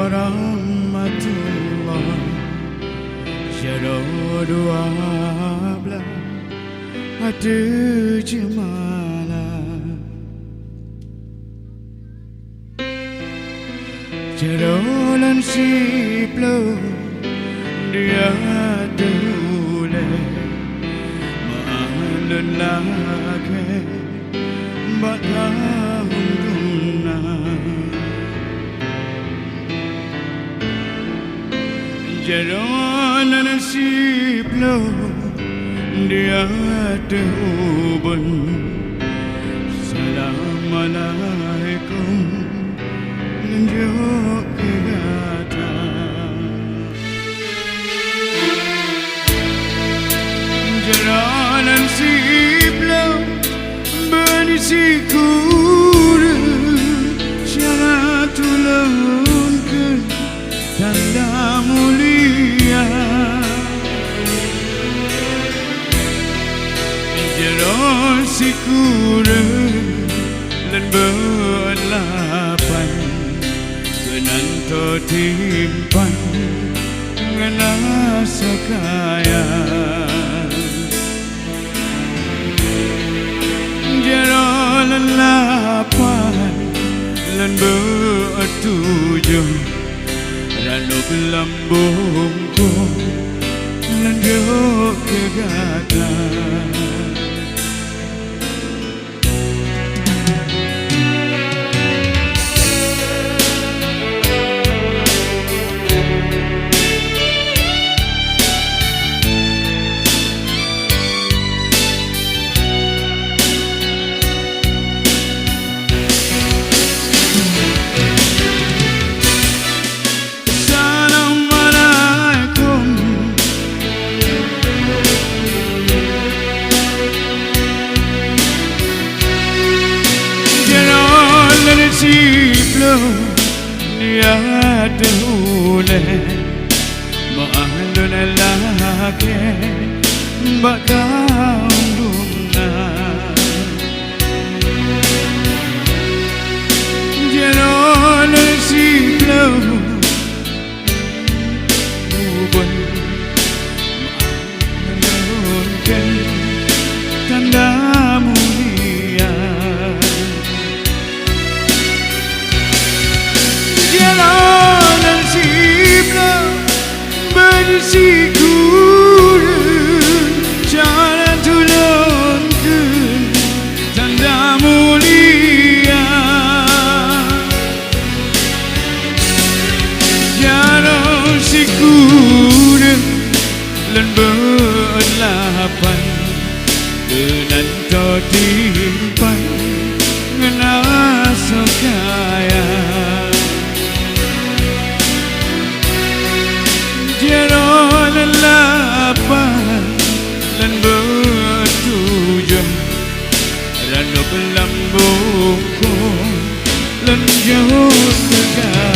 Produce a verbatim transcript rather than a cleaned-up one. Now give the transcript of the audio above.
Rahmatullah, jaroe dua blaih ateueh jeumala. Jaroe lôn siploh di ateueh ulèe, meu'ah lôn lakèe bak tahun dum na. Jaroe lôn siploh di ateueh ubon. Assalamualaikum lôn jok keu gata. Jaroe lôn siploh beuet sikureueng, syarat ulôn kheun tanda mulia. Jaroe sikureueng lôn beuet lapan, keunan tô timphan ngon asoe kaya. Jaroe lôn lapan, lôn beuet tujoh, ranub lam bungkôh lôn jok keu gata. Assalamualaikum. Jaroe lôn siploh di ateueh ulèe, meu'ah lôn lakèe bak tahun dum na. Jaroe lôn siploh ubon, meu'ah lôn kheun tanda mulia. Jaroe lôn siploh beuet sikureueng, syarat ulôn kheun tanda mulia. Jaroe sikureueng lôn beuet lapan, keunan tô timphan ngon asoe kaya. Jaroe lôn lapan, lôn beuet tujoh, ranub lam bungkôh lôn jok keu gata.